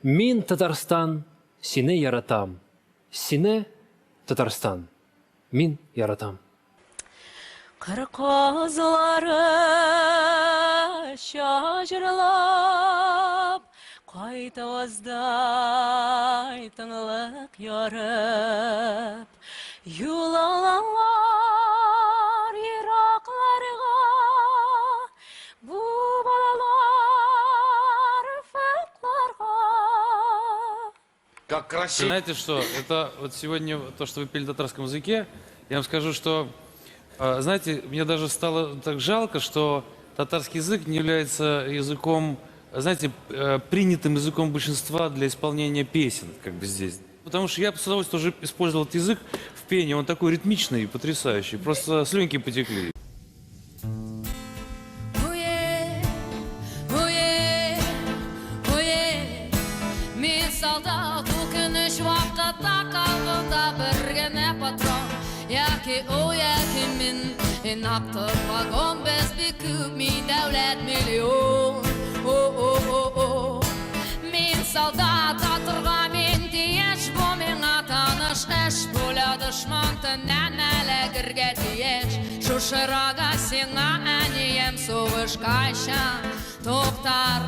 Мин, Татарстан, сине яратам. Сине, Татарстан, мин яратам. Кыр казлары җырлап, кайтаваздай тынлык ярып, юл алалар еракларга, бу балалар офыкларга. Как красиво. Знаете что, это вот сегодня то, что вы пели на татарском языке, я вам скажу, что, знаете, мне даже стало так жалко, что татарский язык не является языком, знаете, принятым языком большинства для исполнения песен, как бы здесь. Потому что я с удовольствием тоже использовал этот язык в пении, он такой ритмичный и потрясающий, просто слюнки потекли. Уе, уе, уе, мин солдат, үкенеч вакытта калганда бер генә патрон. Яки ул, яки мин, инактыр вагон, без бик күп, мин дәүләт миллион. О-о-о-о. Мин солдат, атырга мин тиеш, бу миңа таныш эш, пуля дошман төннән эләгергә тиеш. Шушы рага сиңа, әнием, сугыш кайчан туктар?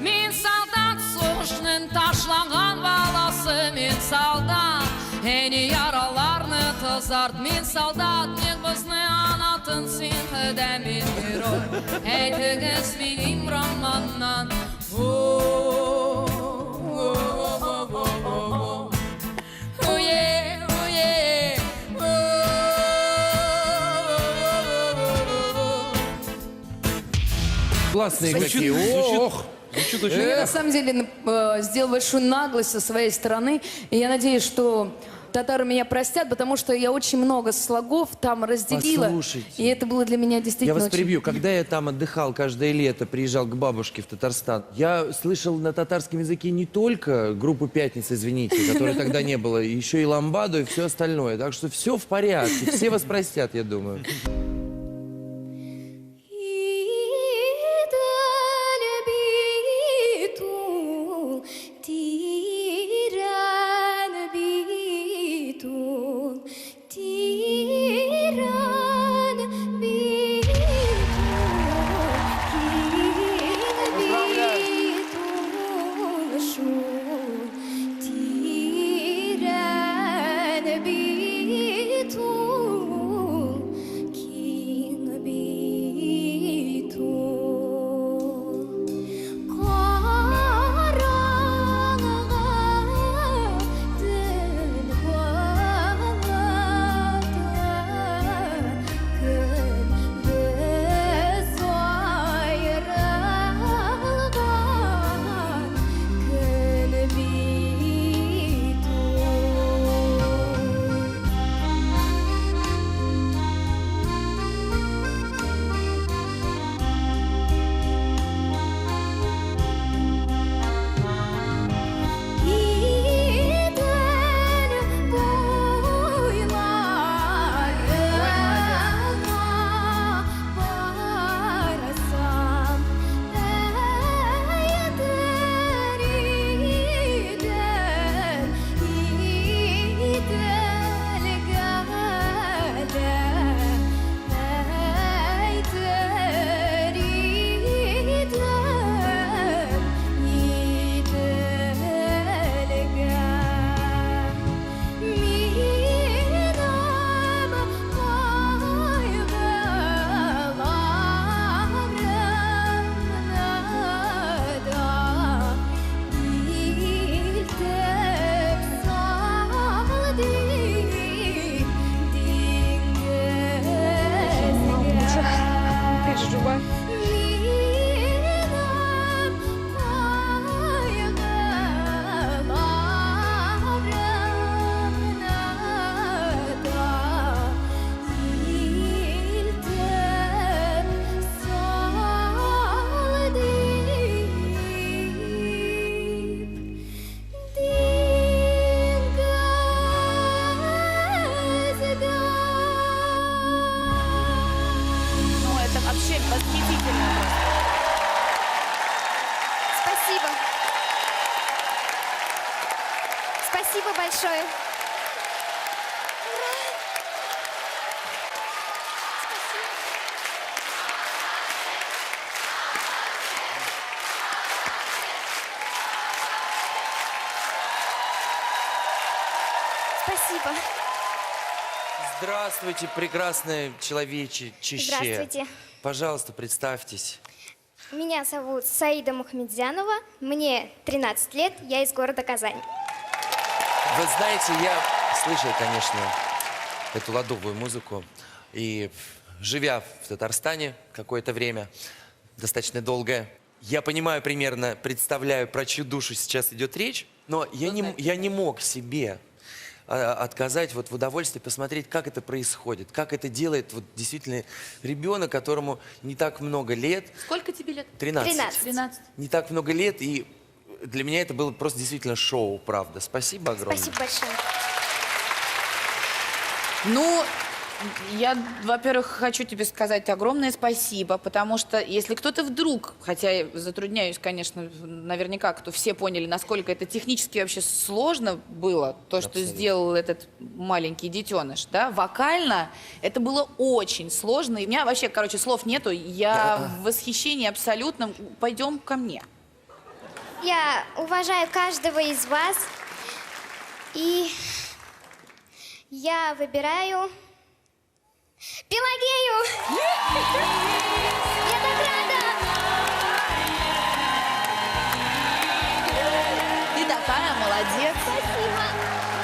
Мин солдат, сугышның ташланган баласы, мин солдат, әни яраларны тазарт, мин солдат, ник безне анатын син, Хода, мин герой. Әйтегез минем романнан. О, о, о, о, о, о. Уе, уе, о, о, о, о. Классные Звучит, какие. звучит, Ох! звучит очень... Я на самом деле сделала большую наглость со своей стороны. И я надеюсь, что татары меня простят, потому что я очень много слогов там разделила. Послушайте. И это было для меня действительно Я вас очень... прибью. Когда я там отдыхал каждое лето, приезжал к бабушке в Татарстан, я слышал на татарском языке не только группу «Пятница», извините, которой тогда не было, еще и ламбаду и все остальное. Так что все в порядке, все вас простят, я думаю. Идел бит ул, тирән бит ул, тирән бит ул, киң бит ул шул, тирән бит ул, киң. Спасибо большое. Ура! Спасибо. Здравствуйте, прекрасное человечище. Здравствуйте. Пожалуйста, представьтесь. Меня зовут Саида Мухамедзянова, мне 13 лет, я из города Казань. Вы знаете, я слышал, конечно, эту ладовую музыку. И живя в Татарстане какое-то время, достаточно долгое, я понимаю примерно, представляю, про чью душу сейчас идет речь, но я не мог себе отказать вот в удовольствии посмотреть, как это происходит, как это делает вот действительно ребенок, которому не так много лет. Сколько тебе лет? 13. 13. 13. Не так много лет, и для меня это было просто действительно шоу, правда. Спасибо огромное. Спасибо большое. Ну, я, во-первых, хочу тебе сказать огромное спасибо, потому что если кто-то вдруг, хотя я затрудняюсь, конечно, наверняка, кто все поняли, насколько это технически вообще сложно было, то, что Абсолютно. сделал этот маленький детеныш, да, вокально это было очень сложно. И у меня вообще, короче, слов нету, я в восхищении абсолютном. Пойдем ко мне. Я уважаю каждого из вас. И я выбираю Пелагею. Я так рада. Ты такая молодец. Спасибо.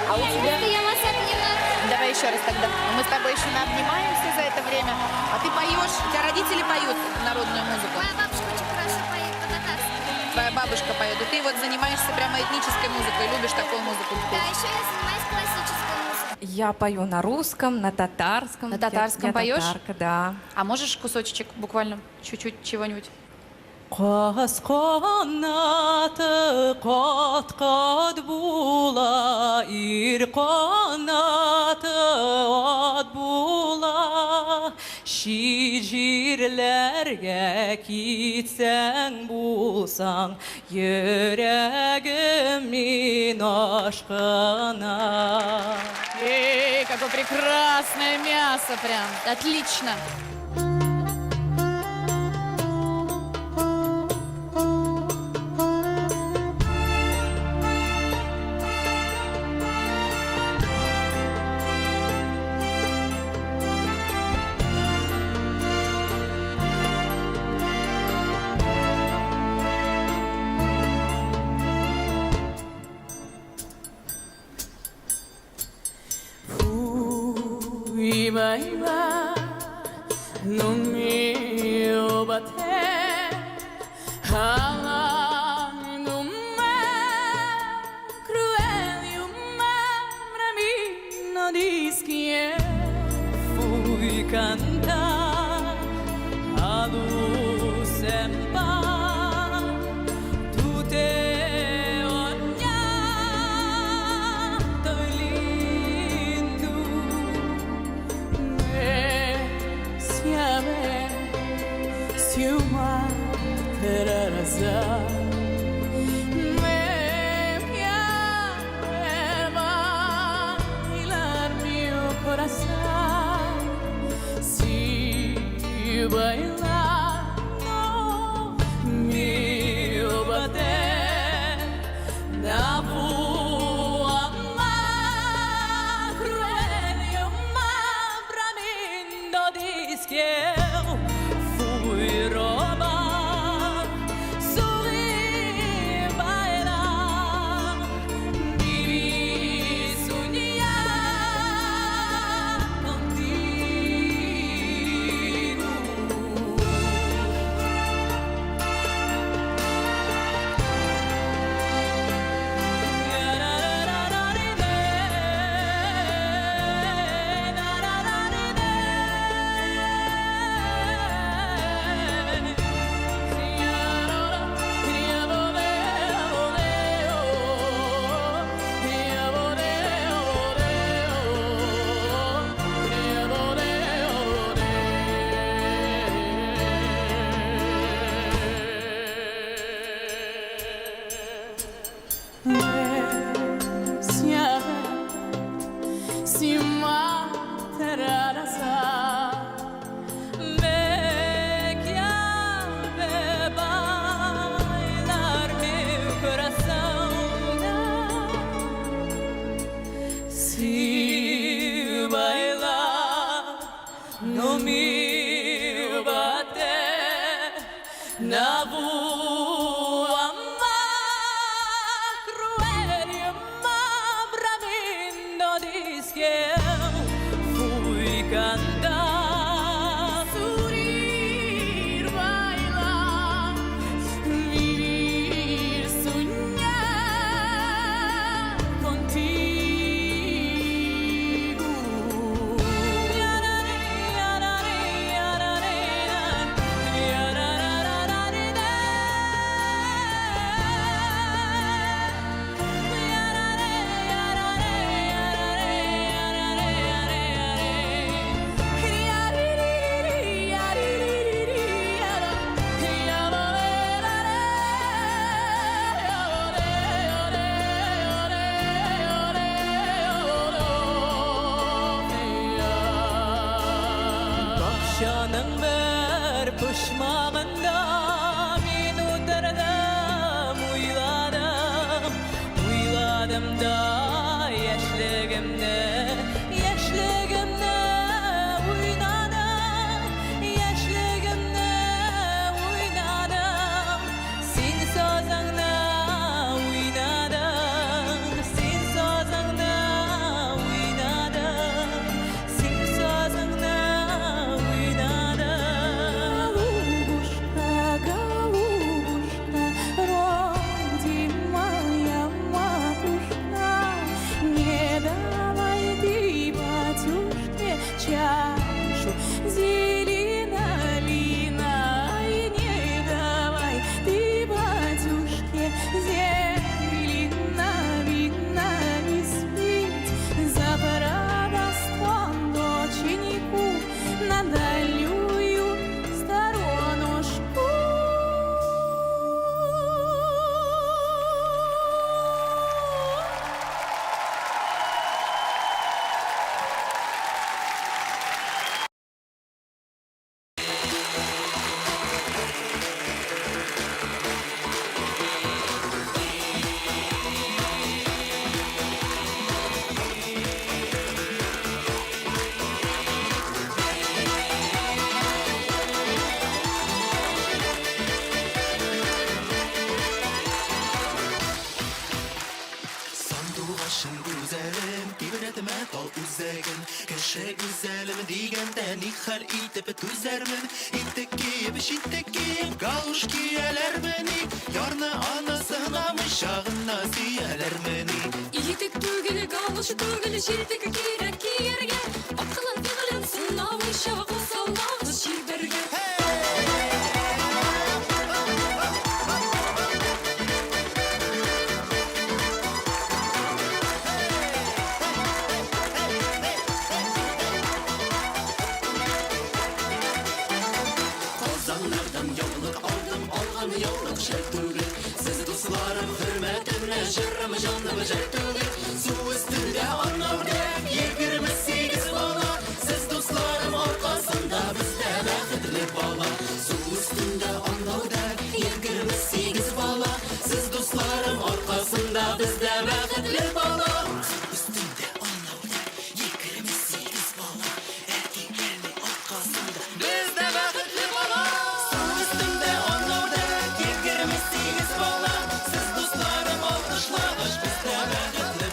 А у тебя? Наконец-то я вас обняла. Давай еще раз тогда. Мы с тобой еще наобнимаемся за это время. А ты поешь, у тебя родители поют народную музыку. Моя бабушка очень хорошо поет по-татарски. Твоя бабушка поет. И ты вот занимаешься прямо этнической музыкой, любишь такую музыку. Да, еще я занимаюсь классической музыкой. Я пою на русском, на татарском. На татарском Я поешь? татарка, да. А можешь кусочек буквально чуть-чуть чего-нибудь? Каз канаты кат-кат була, ир канаты ат була. Чит җирләргә китсәң булсаң, йөрәгем мин ашкына. Эй, какое прекрасное мясо прям. Отлично. Fui bailar no meu bater no mar cruel e o mar pra mim não diz que é. Fui cantar a luz em paz do teu olhar tão lindo. Se se o mar terá razão. Me quer bailar meu coração. Se bailar no meu bater da voa mar cruel e o mar pra mim não diz que eu fui roubar, sorrir, bailar, vivi, sonhar contigo. Na rua mais cruel e mais bramindo diz que eu fui cantar, sorrir, bailar, vivir, sonhar contigo. Бакчаның бер почмагында мин утырдым, уйладым, уйладым да яшьлегемне, яшьлегемне уйнадым, яшьлегемне уйнадым, син сазыңны уйнадың, син сазыңны уйнадың, син сазыңны уйнадың. Голубушка, голубушка, родимая матушка, не давай ты батюшке чашу зелено вина, и не давай ты батюшке зелено вина испить, запродаст он доченьку на дальнюю сторонушку. Сандугачым гүзәлем, тибрәтмә тал үзәген. Кеше гүзәлем дигәндә ни хәл итеп түзәрмен? Итек киеп, читек киеп, галуш кияләрмени? Ярны анасынамыйча гына сөяләрмени? Итек түгел, галош түгел, читек кирәк кияргә. Акылын фигылен сынамыйча кулсалмагыз чибәргә. Казаннардан яулык алдым, алган яулык шәл түгел. Сез дусларым хөрмәтенә җырым җаным жәл түгел. Су өстендә ана үрдәк, 28 бала. Сез дусларым аркасында бездә бәхетле бала. Су өстендә ана үрдәк, 28 бала. Сез дусларым аркасында бездә бәхетле бала. Су өстендә ана үрдәк, 28 бала. Әти-әни аркасында бездә бәхетле бала. Су өстендә ана үрдәк, 28 бала. Сез дусларым алкышлагыч, бездә бәхетле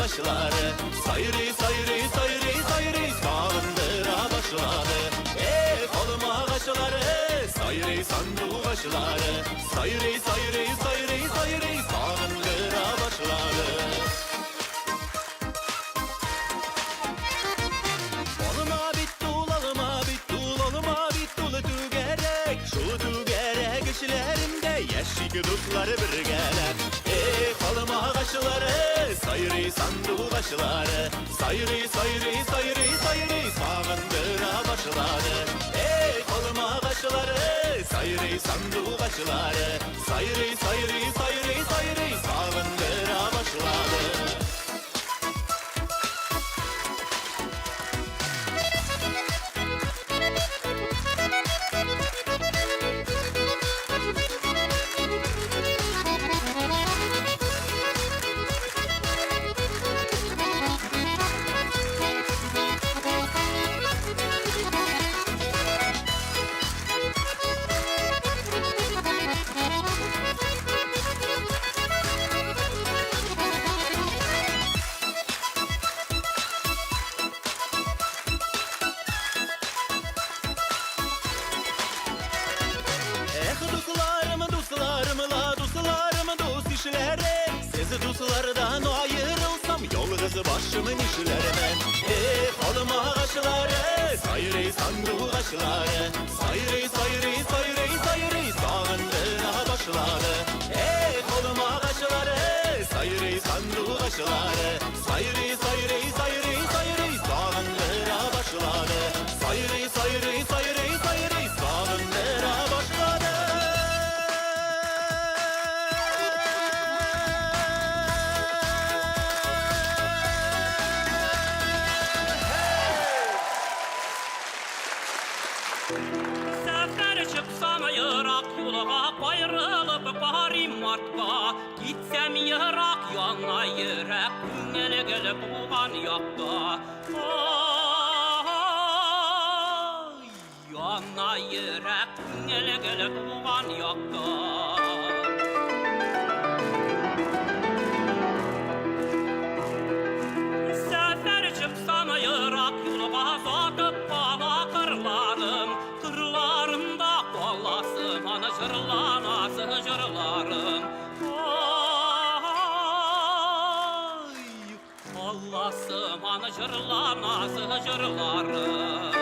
сандугачлары Сайрый, сайрый, сайрый, сайрый Сагындыра башлады. Эх, алма агачлары Сайрый сандугачлары Сайрый, сайрый, сайрый, сайрый Сагындыра башлады. Алма бит ул, алма бит ул, алма бит ул түгәрәк. Шул түгәрәк эчләрендә яшик дуслар бергәләп. Эх, алма агачлары, сайрый сандугачлары, сайрый, сайрый, сайрый, сайрый, сагындыра башлады. Эх, алма агачлары, сайрый сандугачлары, сайрый, сайрый, сайрый, сайрый, сагындыра башлады. Эх, дусларым, дусларым, ла, дусларым, дус ишләрем, Сез дуслардан аерылсам, ялгыз башым нишләрмен? Эх, алма агачлары, сайрый сандугачлары, сайрый, сайрый, сайрый, сайрый, сагындыра башлады. Эх, алма агачлары, сайрый сандугачлары, сайрый, сайрый, сайрый, сайрый, сагындыра башлады. Сайрый, сайрый, сайрый, сайрый, сагындыра башлады. Сәфәр чыксам ерак юлга, каерылып карыйм артка. Китсәм ерак, яна йөрәк, күңел гел туган якта. Ай, яна йөрәк, күңел гел туган якта. Сәфәр чыксам ерак юлга, озатып кала кырларым. Кырларымда каласы, аны җырланасы җырларым. Ай, каласы, аны җырланасы җырларым.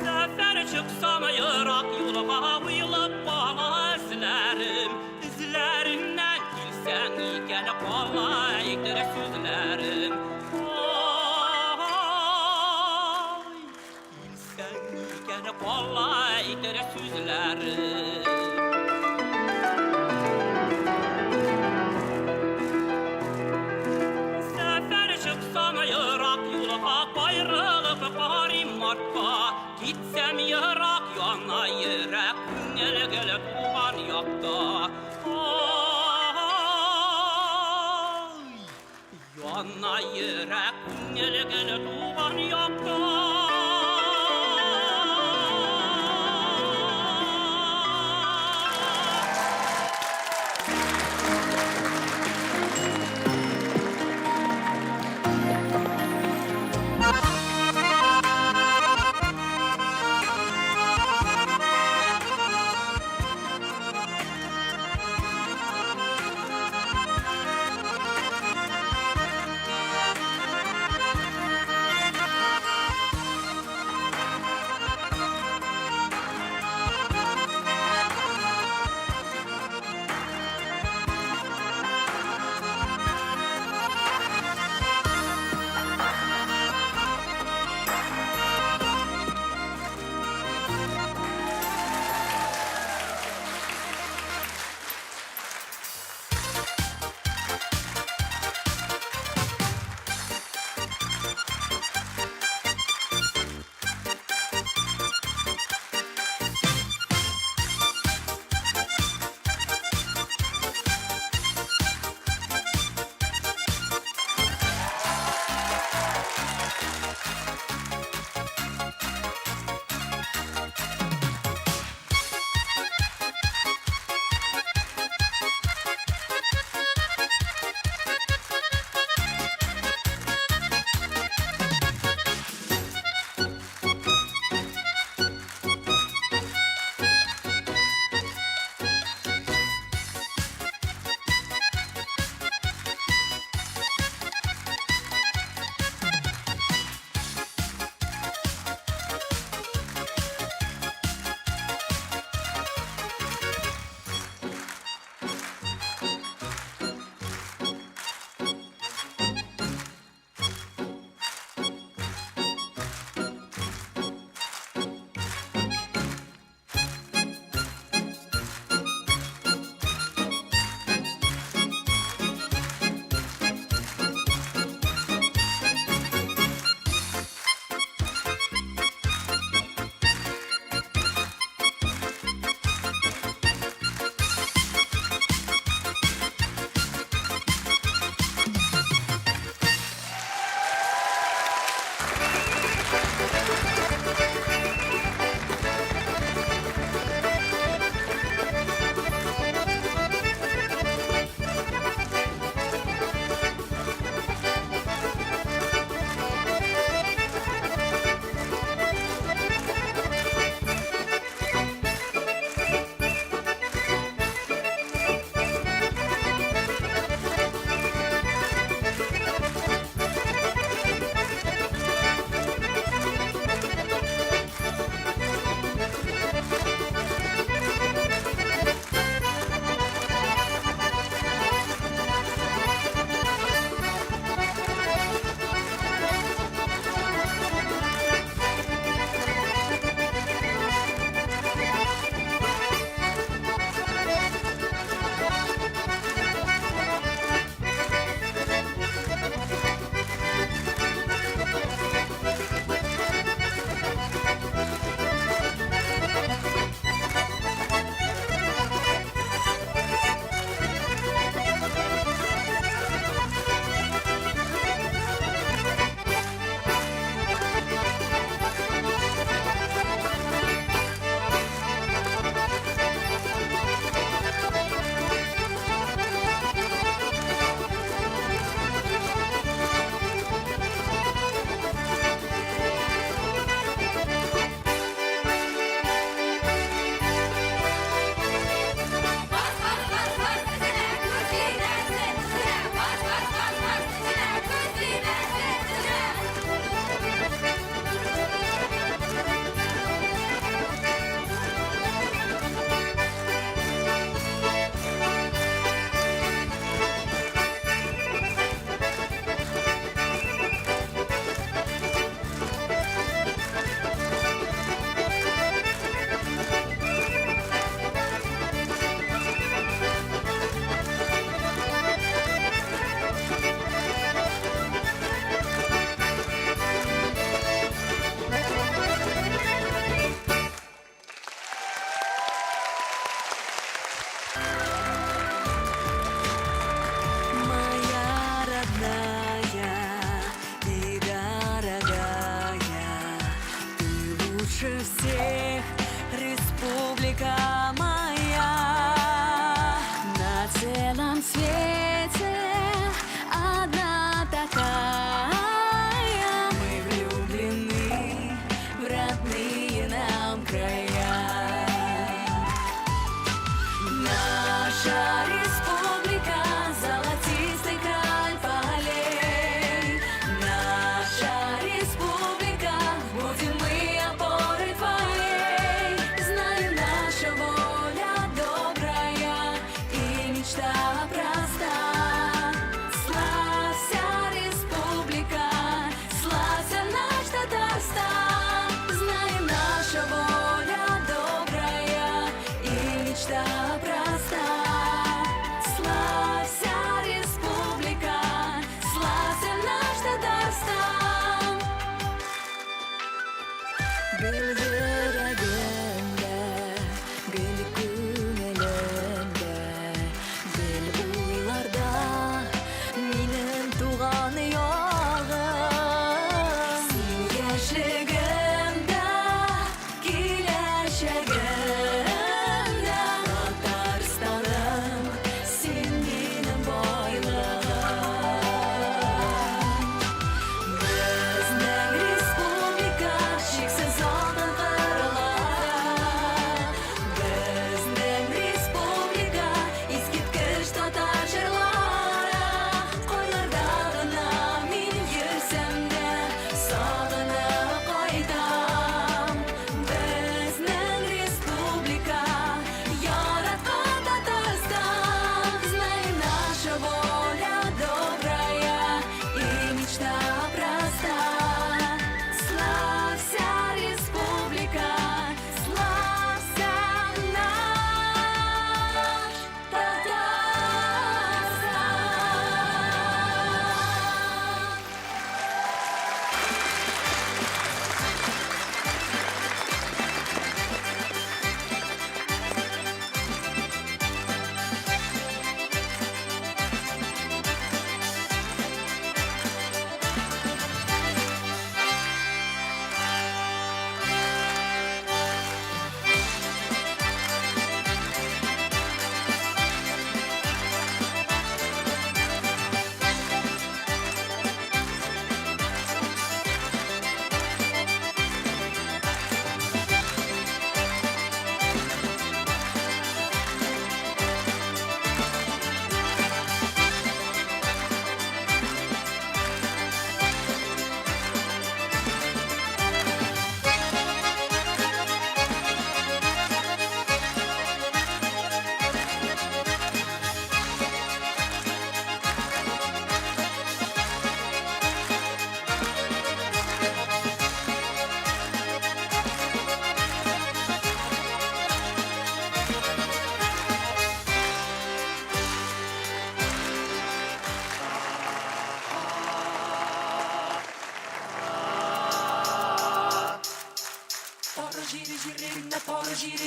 Сәфәр чыксам ерак юлга, уелып кала эзләрем. Эзләремнән килсәң икән, кала әйтер сүзләрем. Ай, килсәң икән, кала әйтер сүзләрем. Сәфәр чыксам ерак юлга, каерылып карыйм артка. Китсәм ерак, яна йөрәк, күңел гел туган якта. Ай, яна йөрәк, күңел гел туган якта.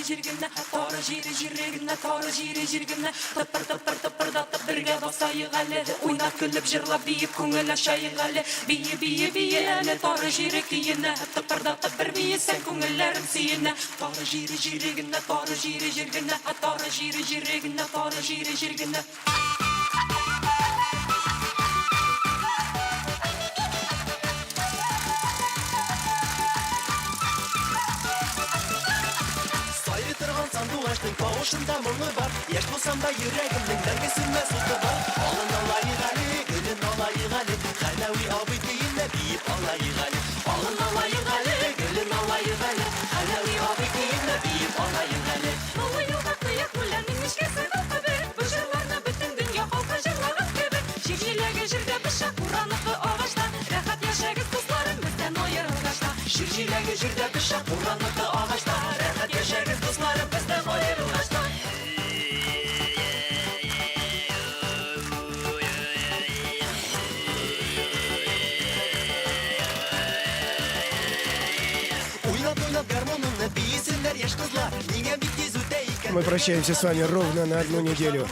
җире җиргенә, тары җире җирегенә, тары җире җиргенә. Тыпыр тыпыр тыпырдатып бергә басаек әле, уйнап көлеп җырлап биеп күңел ачаек әле. Бие бие бие әле тары җире көенә, тыпырдатып бер биесәң күңелләрем сөенә. Тары җире җирегенә, тары җире җиргенә, тары җире җирегенә, тары җире җиргенә. Сайрый торган сандугачның тавышында моңы бар. Яшь булсам да йөрәгемнең мәңге сүнмәс уты бар. Алын алайык әле, гөлен алайык әле, Хәләви абый көенә биеп алайык әле. Алын алайык әле, гөлен алайык әле, Хәләви абый көенә биеп алайык әле. Моңлы елга кыек үләннең нечкәсе гөл кебек, бу җырларны бөтен дөнья халкы җырлаган кебек. Җир җиләге җирдә пешә, кураныкы агачта, рәхәт яшәгез, дусларым, бездән аерылгач та. Җир җиләге җирдә пешә, кураныкы агачта, рәхәт яшәгез, дусларым, бездән аерылгач та. Уйнап, уйнап гармуныңны биесеннәр яшь кызлар. Нигә бик тиз үтә икән? Мы прощаемся с вами ровно на одну неделю.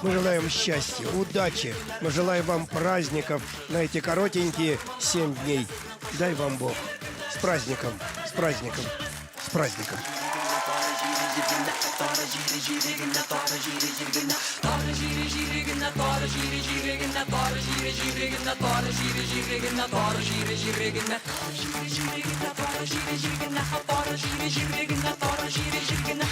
Мы желаем счастья, удачи. Мы желаем вам праздников на эти коротенькие 7 дней. Дай вам Бог. С праздником, с праздником, с праздником. Тары җире җирегенә, тары җире җиргенә, тары җире җирегенә, тары җире җирегенә, тары җире җирегенә, тары җире җирегенә, тары җире җирегенә, җире җирегенә, тары җире җиргенә, тары җире җирегенә, тары җире җиргенә.